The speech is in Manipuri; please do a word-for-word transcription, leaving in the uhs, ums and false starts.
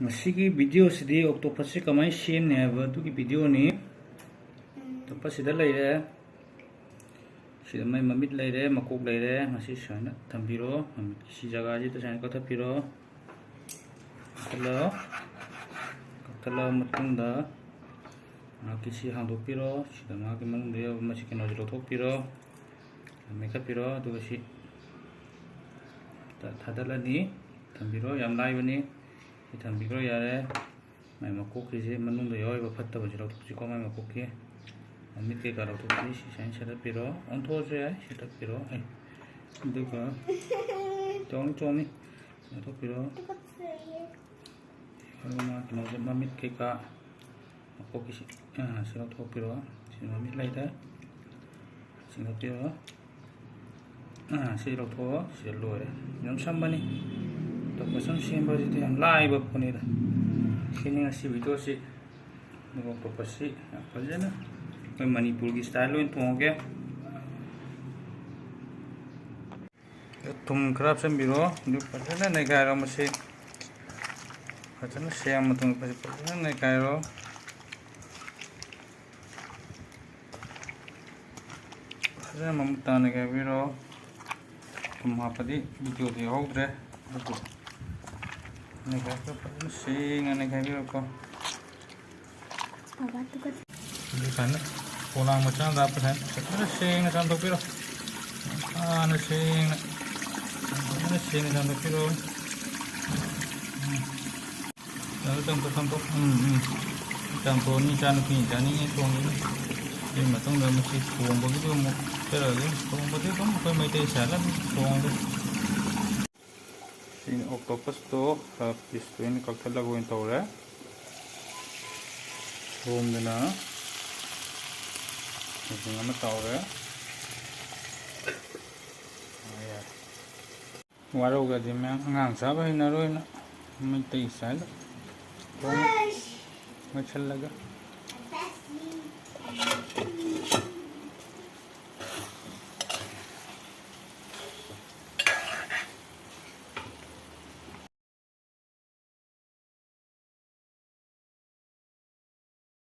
ꯉꯁꯤꯒꯤ ꯚꯤꯗꯤꯑꯣꯁꯤꯗꯤ octopusꯁꯤ ꯀꯃꯥꯏꯅ ꯁꯦꯝꯅꯤ ꯍꯥꯏꯕ ꯑꯗꯨꯒꯤ ꯚꯤꯗꯤꯑꯣꯅꯤ꯫ Octopus ꯁꯤꯗ ꯂꯩꯔꯦ, ꯁꯤꯗ ꯃꯥꯏ ꯃꯃꯤꯠ ꯂꯩꯔꯦ, ꯃꯀꯣꯛ ꯂꯩꯔꯦ꯫ ꯃꯁꯤ ꯁꯨꯃꯥꯏꯅ ꯊꯝꯕꯤꯔꯣ, ꯃꯃꯤꯠꯀꯤ ꯁꯤ ꯖꯒꯥꯁꯤꯗ ꯁꯨꯃꯥꯏꯅ ꯀꯛꯊꯠꯄꯤꯔꯣ꯫ ꯀꯛꯊꯠꯂꯣ꯫ ꯀꯛꯊꯠꯂꯕ ꯃꯇꯨꯡꯗ ꯃꯍꯥꯛꯀꯤ ꯁꯤ ꯍꯥꯡꯗꯣꯛꯄꯤꯔꯣ꯫ ꯁꯤꯗ ꯃꯍꯥꯛꯀꯤ ꯃꯅꯨꯡꯗ ꯌꯥꯎꯕ ꯃꯁꯤ ꯀꯩꯅꯣꯁꯤ ꯂꯧꯊꯣꯛꯄꯤꯔꯣ꯫ ꯃꯦꯠꯈꯠꯄꯤꯔꯣ꯫ ꯑꯗꯨꯒ ꯁꯤ ꯊꯥꯗꯠꯂꯅꯤ꯫ ꯊꯝꯕꯤꯔꯣ꯫ ꯌꯥꯝ ꯂꯥꯏꯕꯅꯤ꯫ ꯁꯤ ꯊꯝꯕꯤꯈ꯭ꯔꯣ ꯌꯥꯔꯦ꯫ ꯃꯥꯏ ꯃꯀꯣꯛꯀꯤꯁꯦ ꯃꯅꯨꯡꯗ ꯌꯥꯎꯔꯤꯕ ꯐꯠꯇꯕꯁꯤ ꯂꯧꯊꯣꯛꯁꯤꯀꯣ꯫ ꯃꯥꯏ ꯃꯀꯣꯛꯀꯤ ꯃꯃꯤꯠ ꯀꯩꯀꯥ ꯂꯧꯊꯣꯛꯄꯁꯤ ꯁꯤ ꯁꯨꯃꯥꯏꯅ ꯁꯦꯠꯇꯠꯄꯤꯔꯣ꯫ ꯑꯣꯟꯊꯣꯛꯑꯁꯨ ꯌꯥꯏ, ꯁꯦꯠꯇꯠꯄꯤꯔꯣ꯫ ꯑꯦ, ꯑꯗꯨꯒ ꯆꯣꯡꯅꯤ, ꯆꯣꯡꯅꯤ꯫ ꯂꯧꯊꯣꯛꯄꯤꯔꯣ꯫ ꯑꯗꯨꯒ ꯃꯥ ꯀꯩꯅꯣꯁꯦ, ꯃꯃꯤꯠ ꯀꯩꯀꯥ ꯃꯀꯣꯛꯀꯤꯁꯤ, ꯑꯥ, ꯁꯤ ꯂꯧꯊꯣꯛꯄꯤꯔꯣ꯫ ꯁꯤ ꯃꯃꯤꯠ ꯂꯩꯔꯦ꯫ ꯁꯤ ꯂꯧꯊꯣꯛꯄꯤꯔꯣ꯫ ꯑꯥ, ꯁꯤ ꯂꯧꯊꯣꯛꯑꯣ꯫ ꯁꯤ ꯂꯣꯏꯔꯦ꯫ ꯌꯥꯝ ꯁꯝꯕꯅꯤ꯫ Octopus ꯑꯃ ꯁꯦꯝꯕꯁꯤꯗꯤ ꯌꯥꯝ ꯂꯥꯏꯕ ꯄꯣꯠꯅꯤꯗ꯫ ꯁꯤꯅꯤ ꯉꯁꯤ ꯚꯤꯗꯤꯑꯣꯁꯤ꯫ ꯑꯗꯨꯒ octopus ꯁꯤ ꯌꯥꯝ ꯐꯖꯅ ꯑꯩꯈꯣꯏ ꯃꯅꯤꯄꯨꯔꯒꯤ style ꯑꯣꯏꯅ ꯊꯣꯡꯉꯒꯦ꯫ ꯊꯨꯝ ꯈꯔ ꯍꯥꯞꯆꯤꯟꯕꯤꯔꯣ꯫ ꯑꯗꯨ ꯐꯖꯅ ꯅꯩꯈꯥꯏꯔꯣ꯫ ꯃꯁꯤ ꯐꯖꯅ ꯁꯦꯝꯃ ꯃꯇꯨꯡꯗ ꯐꯖꯅ ꯅꯩꯈꯥꯏꯔꯣ꯫ ꯐꯖꯅ ꯃꯃꯨꯠ ꯇꯥꯅ ꯅꯩꯈꯥꯏꯕꯤꯔꯣ꯫ ꯊꯨꯝ ꯍꯥꯞꯄꯗꯤ ꯚꯤꯗꯤꯑꯣꯗ ꯌꯥꯎꯍꯧꯗ꯭ꯔꯦ꯫ ꯑꯗꯨꯕꯨ ꯅꯩꯈꯥꯏꯕꯗꯣ ꯐꯖꯅ ꯁꯦꯡꯅ ꯅꯩꯈꯥꯏꯕꯤꯔꯣꯀꯣ꯫ ꯕꯕꯥ, ꯇꯨꯀꯠꯆꯩ꯫ ꯑꯗꯨ ꯁꯨꯃꯥꯏꯅ ꯄꯣꯂꯥꯡ ꯃꯆꯥ ꯑꯃꯗ ꯍꯥꯞꯄ ꯁꯨꯃꯥꯏꯅ ꯐꯖꯅ ꯁꯦꯡꯅ ꯆꯥꯝꯊꯣꯛꯄꯤꯔꯣ꯫ ꯐꯖꯅ ꯁꯦꯡꯅ, ꯐꯖꯅ ꯁꯦꯡꯅ ꯆꯥꯝꯊꯣꯛꯄꯤꯔꯣ꯫ ꯎꯝ꯫ ꯆꯥꯝꯊꯣꯛ, ꯆꯥꯝꯊꯣꯛ, ꯆꯥꯝꯊꯣꯛ꯫ ꯎꯝ, ꯎꯝ꯫ ꯆꯥꯝꯊꯣꯛꯑꯅꯤ, ꯏꯆꯥꯅꯨꯄꯤꯅ ꯆꯥꯅꯤꯡꯉꯦ ꯊꯣꯡꯉꯤꯅꯤ꯫ ꯑꯗꯨꯒꯤ ꯃꯇꯨꯡꯗ ꯃꯁꯤ ꯊꯣꯡꯕꯒꯤꯗꯨ ꯑꯃꯨꯛ ꯆꯠꯂꯒꯦ꯫ ꯊꯣꯡꯕꯗꯤ ꯑꯗꯨꯝ ꯑꯩꯈꯣꯏ ꯃꯩꯇꯩ style ꯑꯗꯨꯝ ꯊꯣꯡꯉꯒꯦ꯫ ꯁꯤ octopus ꯇꯣ ꯈꯔ piece ꯇꯣ ꯑꯩꯅ ꯀꯛꯊꯠꯂꯒ ꯑꯣꯏꯅ ꯇꯧꯔꯦ꯫ ꯁꯣꯝꯗꯅ ꯃꯁꯤꯡ ꯑꯃ ꯇꯧꯔꯦ꯫ ꯌꯥꯔꯦ꯫ ꯋꯥꯔꯧꯒꯗꯤ ꯃꯌꯥꯝ ꯑꯉꯥꯡ ꯆꯥꯕ ꯍꯩꯅꯔꯣꯏꯅ ꯃꯩꯇꯩ style ꯊꯣꯡꯉꯦ꯫ ꯃꯩꯁꯜꯂꯒ꯫